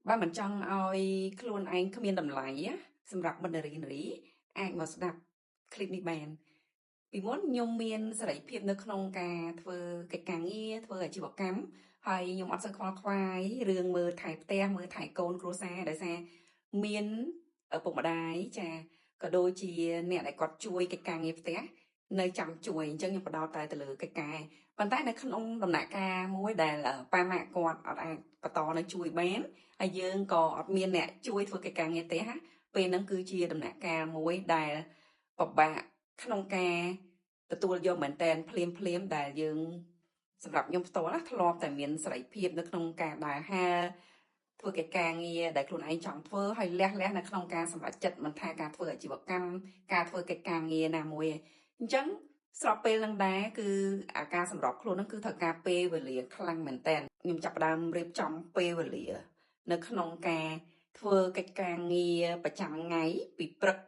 បើមិនចង់ឲ្យខ្លួនឯងគ្មានតម្លៃណាសម្រាប់បណ្ណារីនារីអាចមកស្ដាប់คลิปនេះបានពីមុនខ្ញុំមានសេរីភាពនៅក្នុងការធ្វើកិច្ចការងារធ្វើអាជីវកម្មហើយខ្ញុំអត់សូវខ្វល់ខ្វាយរឿងមើលថែផ្ទះមើលថែកូនគ្រួសារដោយសារមានឪពុកម្ដាយចាក៏ដូចជាអ្នកដែលគាត់ជួយកិច្ចការងារផ្ទះនៅចាំជួយអញ្ចឹងខ្ញុំផ្ដោតតែទៅលើកិច្ចការប៉ុន្តែនៅក្នុងដំណាក់កាលមួយដែលប៉ាម៉ាក់គាត់អត់អាចបន្តនៅជួយបានហើយយើងក៏អត់មានអ្នកជួយធ្វើកិច្ចការងារផ្ទះពេលហ្នឹងគឺជាដំណាក់កាលមួយដែលពិបាកក្នុងការទទួលយកមែនតែនភ្លាមភ្លាមដែលយើងសម្រាប់ខ្ញុំផ្ទាល់ណាធ្លាប់តែមានសេរីភាពនៅក្នុងការដើរហើរធ្វើកិច្ចការងារដែលខ្លួនឯងចង់ធ្វើហើយលះលះនៅក្នុងការសម្រេចចិត្តមិនថាការធ្វើអាជីវកម្មការធ្វើកិច្ចការងារណាមួយអញ្ចឹងស្របពេលនឹងដែរគឺអាការសម្របខ្លួនហ្នឹងគឺត្រូវការពេលវេលាខ្លាំងមែនតែនខ្ញុំចាប់ផ្ដើមរៀបចំពេលវេលានៅក្នុងការធ្វើកិច្ចការងារប្រចាំថ្ងៃពីព្រឹក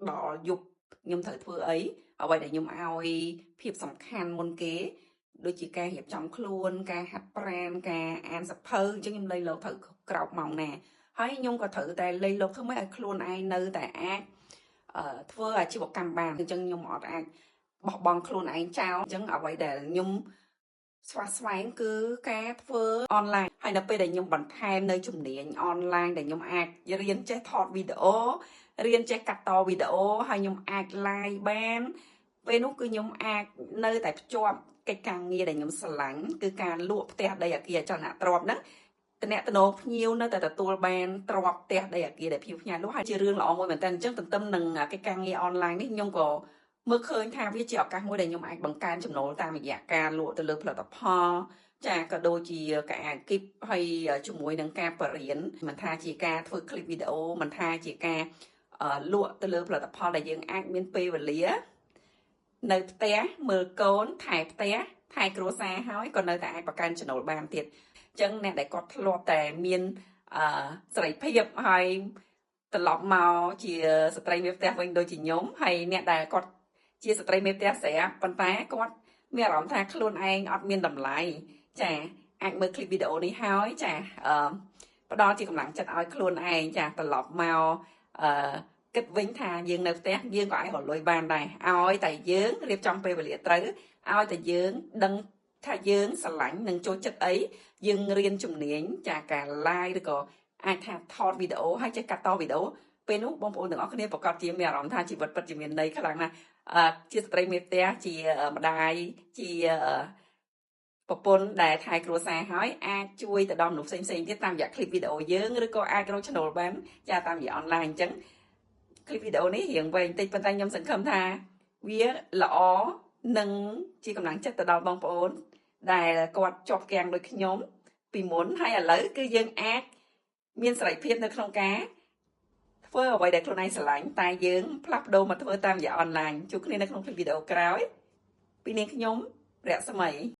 ដល់យប់ខ្ញុំត្រូវធ្វើអីអ្វីដែលខ្ញុំឲ្យភាពសំខាន់មុនគេដូចជាការរៀបចំខ្លួនការហាត់ប្រាណការអានសភៅអញ្ចឹងខ្ញុំលៃលោកត្រូវក្រោកម៉ោងណាហើយខ្ញុំក៏ត្រូវតែលៃលោកធ្វើម៉េចឲ្យខ្លួនឯងនៅតែអាចធ្វើអាជីវកម្មបានអញ្ចឹងខ្ញុំអត់អាចបោះបង់ខ្លួនឯងចោលអញ្ចឹងអ្វីដែលខ្ញុំស្វះស្វែងគឺការធ្វើអនឡាញហើយនៅពេលដែលខ្ញុំបន្ថែមនៅជំនាញអនឡាញដែលខ្ញុំអាចរៀនចេះថតវីដេអូរៀនចេះកាត់តវីដេអូហើយខ្ញុំអាច live បានពេលនោះគឺខ្ញុំអាចនៅតែភ្ជាប់កិច្ចការងារដែលខ្ញុំស្រឡាញ់គឺការលក់ផ្ទះដីអគារអចលនទ្រព្យហ្នឹងតំណតំណងភ្ញៀវនៅតែទទួលបានទ្រព្យផ្ទះដីអគារដែលភ្ញៀវផ្ញើលក់ហើយជារឿងល្អមួយមែនតើអញ្ចឹងទន្ទឹមនឹងកិច្ចការងារអនឡាញនេះខ្ញុំក៏មើលឃើញថាវាជាឱកាសមួយដែលខ្ញុំអាចបង្កើនចំណូលតាមរយៈការលក់ទៅលើផលិតផលចាក៏ដូចជាការអាគីបហើយជាមួយនឹងការបរៀនមិនថាជាការធ្វើคลิปវីដេអូមិនថាជាការលក់ទៅលើផលិតផលដែលយើងអាចមានពេលវេលានៅផ្ទះមើលកូនថែផ្ទះថែគ្រួសារហើយក៏នៅតែអាចបង្កើនចំណូលបានទៀតអញ្ចឹងអ្នកដែលគាត់ធ្លាប់តែមានសេរីភាពហើយត្រឡប់មកជាស្ត្រីមេផ្ទះវិញដូចជាខ្ញុំហើយអ្នកដែលគាត់ជាស្ត្រីមេផ្ទះស្រាប់ប៉ុន្តែគាត់មានអារម្មណ៍ថាខ្លួនឯងអត់មានតម្លៃចាអាចមើលคลิปវីដេអូនេះហើយចាផ្ដល់ជាកម្លាំងចិត្តឲ្យខ្លួនឯងចាត្រឡប់មកគិតវិញថាយើងនៅផ្ទះយើងក៏អាចរកលុយបានដែរឲ្យតែយើងរៀបចំពេលវេលាត្រូវឲ្យតែយើងដឹងថាយើងស្រឡាញ់និងចូលចិត្តអីយើងរៀនជំនាញចាការ live ឬក៏អាចថាថតវីដេអូហើយចេះកាត់តវីដេអូពេលនោះបងប្អូនទាំងអស់គ្នាប្រកាសជាមានអារម្មណ៍ថាជីវិតពិតជាមានន័យខ្លាំងណាស់ជាស្ត្រីមេផ្ទះជាម្ដាយជាប្រពន្ធដែលថែគ្រួសារហើយអាចជួយទៅដល់មនុស្សផ្សេងៗទៀតតាមរយៈคลิปវីដេអូយើងឬក៏អាចរកចំណូលបានចាតាមរយៈអនឡាញអញ្ចឹងคลิปវីដេអូនេះរៀងវែងតិចប៉ុន្តែខ្ញុំសង្ឃឹមថាវាល្អនិងជាកម្លាំងចិត្តទៅដល់បងប្អូនដែលគាត់ជាប់គាំងដូចខ្ញុំពីមុនហើយឥឡូវគឺយើងអាចមានសេរីភាពនៅក្នុងការធ្វើអ្វីដែលខ្លួនឯងស្រឡាញ់តែយើងផ្លាស់ប្ដូរមកធ្វើតាមរយៈអនឡាញជួបគ្នានៅក្នុងคลิปវីដេអូក្រោយពីនាងខ្ញុំរស្មី។